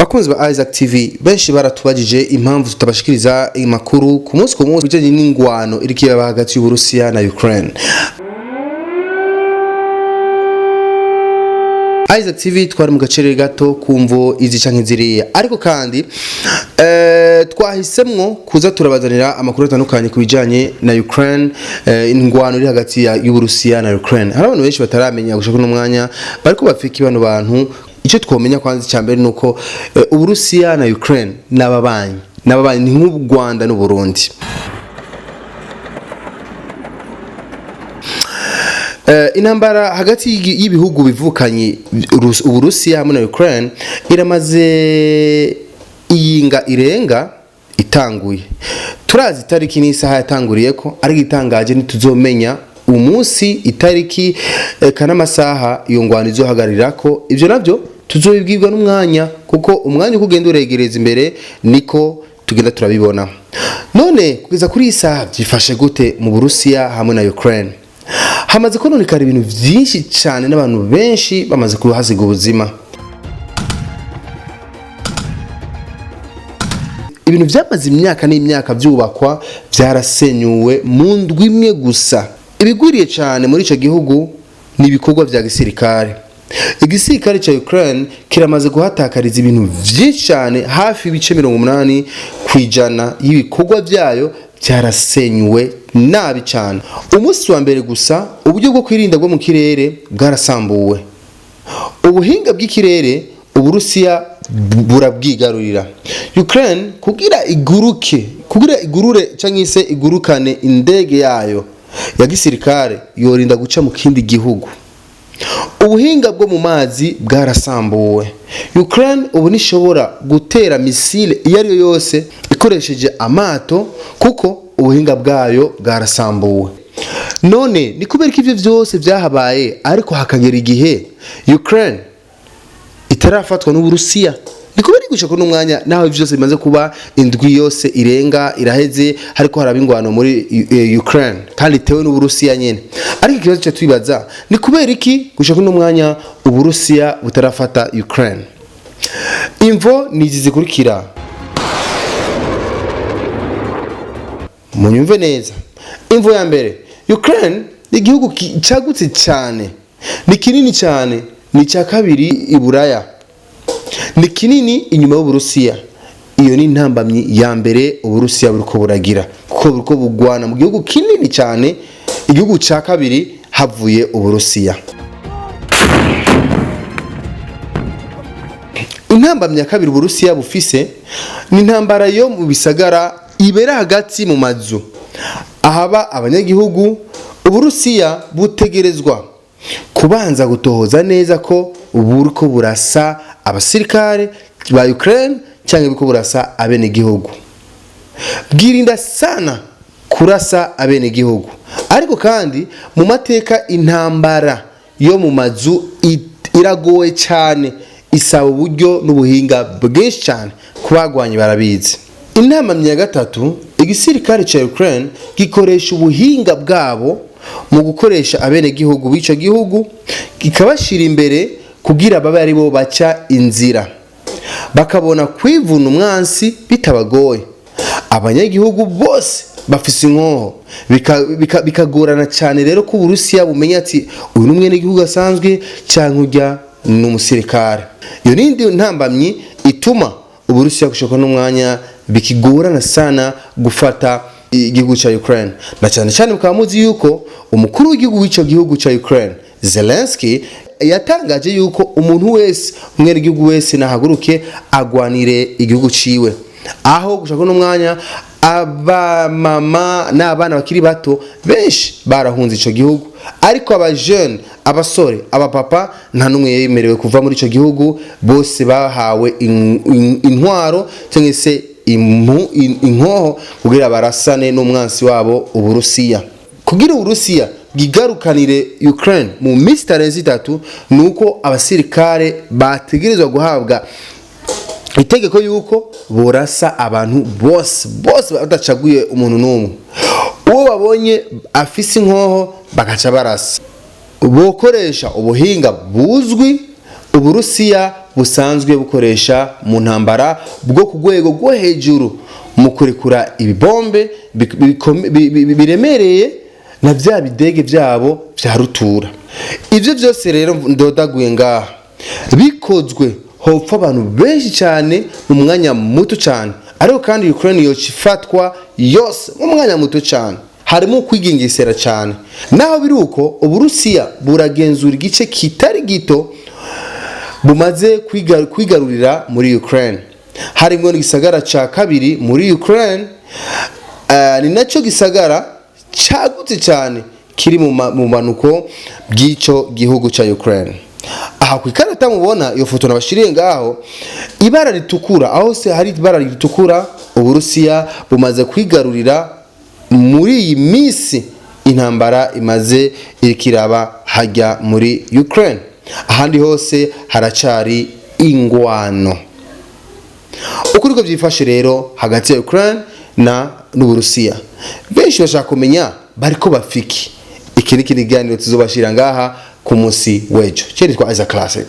Bakunzi ba Isaac TV, benshi baratubajije impamvu tutabashikiriza amakuru ku munsi ku munsi bijanye n'ingwano iriko iraba hagati y'Uburusiya na Ukraine. Isaac TV twari mu gacerere gato kumvo izi canke ziriya, ariko kandi twahisemwo kuza turabazanira amakuru atandukanye ku bijanye na Ukraine, ingwano iri hagati y'Uburusiya na Ukraine. Hari abantu benshi bataramenya gushika kuno mwanya bariko bafika bano bantu. Icyo twomenya kwanza icya mbere nuko Uburusiya na Ukraine n'ababanyi, n'ababanyi ni nk'u Rwanda n'u Burundi. Intambara hagati y'ibihugu bivukanye Uburusiya hamwe na Ukraine iramaze iyinga irenga itanguye. Turazi itariki n'isaha yatanguriyeko, ariko itangaje ntituzomenya umunsi, itariki eka n'amasaha iyo ngwano izohagarirako. Ivyo navyo tuzobibwirwa n'umwanya, kuko umwanya uko ugenda uregereza imbere niko tugenda turabibona. None kugeza kuri iyi saha byifashe gute mu Burusiya hamwe na Ukraine? Hamaze kononekara ibintu vyinshi cane n'abantu benshi bamaze kuhasiga ubuzima. Ibintu vyamaze imyaka n'imyaka vyubakwa vyarasenyuwe mu ndwi imwe gusa. Ibigwiriye cane muri ico gihugu ni ibikorwa vya gisirikare. Igisirikare ca Ukraine kiramaze guhatakariza ibintu vyinshi cane, hafi ibice 80% y'ibikorwa vyayo vyarasenyuwe nabi cane. Umunsi wa mbere gusa, uburyo bwo kwirinda bwo mu kirere bwarasambuwe, ubuhinga bw'ikirere Uburusiya burabwigarurira. Ukraine kugira iguruke, kugira igurure canke se igurukane indege yayo ya gisirikare, yorinda guca mu kindi gihugu. Ubuhinga bwo mu mazi bwarasambuwe. Ukraine ubu ntishobora gutera misile iyo ari yo yose ikoresheje amato, kuko ubuhinga bwayo bwarasambuwe. None ni kubera ko ivyo vyose vyahabaye, ariko hakagera igihe Ukraine itarafatwa n'Uburusiya? Ni kubera gushika kuno mwanya, naho ivyo vyose bimaze kuba, indwi yose irenga iraheze hariko haraba ingwano muri Ukraine kandi itewe n'Uburusiya nyene, ariko ikibazo cyo twibaza ni kubera iki gushika kuno mwanya Uburusiya butarafata Ukraine? Imvo ni izi zikurikira, munyumve neza. Imvo ya mbere, Ukraine ni igihugu cagutse cyane, ni kinini cyane, ni icya kabiri i Buraya, ni kinini inyuma y'Uburusiya. Iyo ni intambamyi ya mbere Uburusiya buriko buragira, kuko buriko bugwana mu gihugu kinini cyane, igihugu cya kabiri havuye Uburusiya. Intambamyi ya kabiri Uburusiya bufise ni intambara yo mu bisagara ibera hagati mu mazu ahaba abanyagihugu. Uburusiya butegerezwa kubanza gutohoza neza ko buriko burasa abasirikare ba Ukraine cyangwa buriko burasa abenegihugu. Bwirinda sana kurasa abenegihugu, ariko kandi mu mateka intambara yo mu mazu iragoye cyane, isaba uburyo n'ubuhinga bwinshi cyane, ku bagwanyi barabizi. Inama ya gatatu, igisirikare ca Ukraine gikoresha ubuhinga bwabo mu gukoresha abenegihugu b'ico gihugu, kikabashira imbere kugira babe aribo baca inzira, bakabona kwivuna umwansi bitabagoye. Abanyagihugu bose bafise inkoho, bikagorana cyane rero ko Uburusiya bumenya ati uyu ni umwenegihugu asanzwe cyangwa urya ni umusirikare. Iyo ni indi ntambamyi ituma Uburusiya gushika n'umwanya bikigorana sana gufata igihugu cya Ukraine, na cyane cyane mukaba muzi yuko umukuru w'igihugu w'ico gihugu cya Ukraine, Zelensky, yatangaje yuko umuntu wese, umwenegihugu wese, nahaguruke agwanire igihugu ciwe, aho gushaka n'umwanya abamama n'abana bakiri bato benshi barahunze ico gihugu, ariko abajene, abasore, abapapa, nta n'umwe yemerewe kuva muri ico gihugu. Bose bahawe intwaro cyangwa se inkoho kugira barasane n'umwansi wabo Uburusiya. Kugira Uburusiya bwigarukanire Ukraine mu minsi itarenze 3, nuko abasirikare bategerezwa guhabwa itegeko yuko borasa abantu bose bose badacaguye umuntu n'umwe, uwo babonye afise inkoho bagaca barasa, bokoresha ubuhinga buzwi. Uburusiya Busanzwe bukoresha mu ntambara bwo ku rwego rwo hejuru mu kurekura ibibombe biremereye na bya bidege byabo vya rutura. Ibyo byose rero ndodaguye ngaha bikozwe, hopfa abantu benshi cyane mu mwanya muto cyane. Ariko kandi Ukraine yoca ifatwa yose mu mwanya muto cyane. Harimo kwigengesera cyane. Naho biri uko, Uburusiya buragenzura igice kitari gito bumaze kwigarurira muri Ukraine, harimo n'igisagara ca kabiri muri Ukraine. Ni nacyo gisagara cagutse cyane kiri mu manuko bw'ico gihugu ca Ukraine. Aha ku ikarata mubona iyo foto nabashiriye ngaho, ibara ritukura, aho se hari ibara ritukura, Uburusiya bumaze kwigarurira muri iyi minsi intambara imaze irikiraba hajya muri Ukraine. Ahandi hose haracari ingwano. Uko niko byifashe rero hagati ya Ukraine na n'Uburusiya. Benshi bashaka kumenya bariko bafiki. Iki ni kiganiro tuzobashira ngaha ku munsi w'ejo. Cyeritwa Isaac Classic.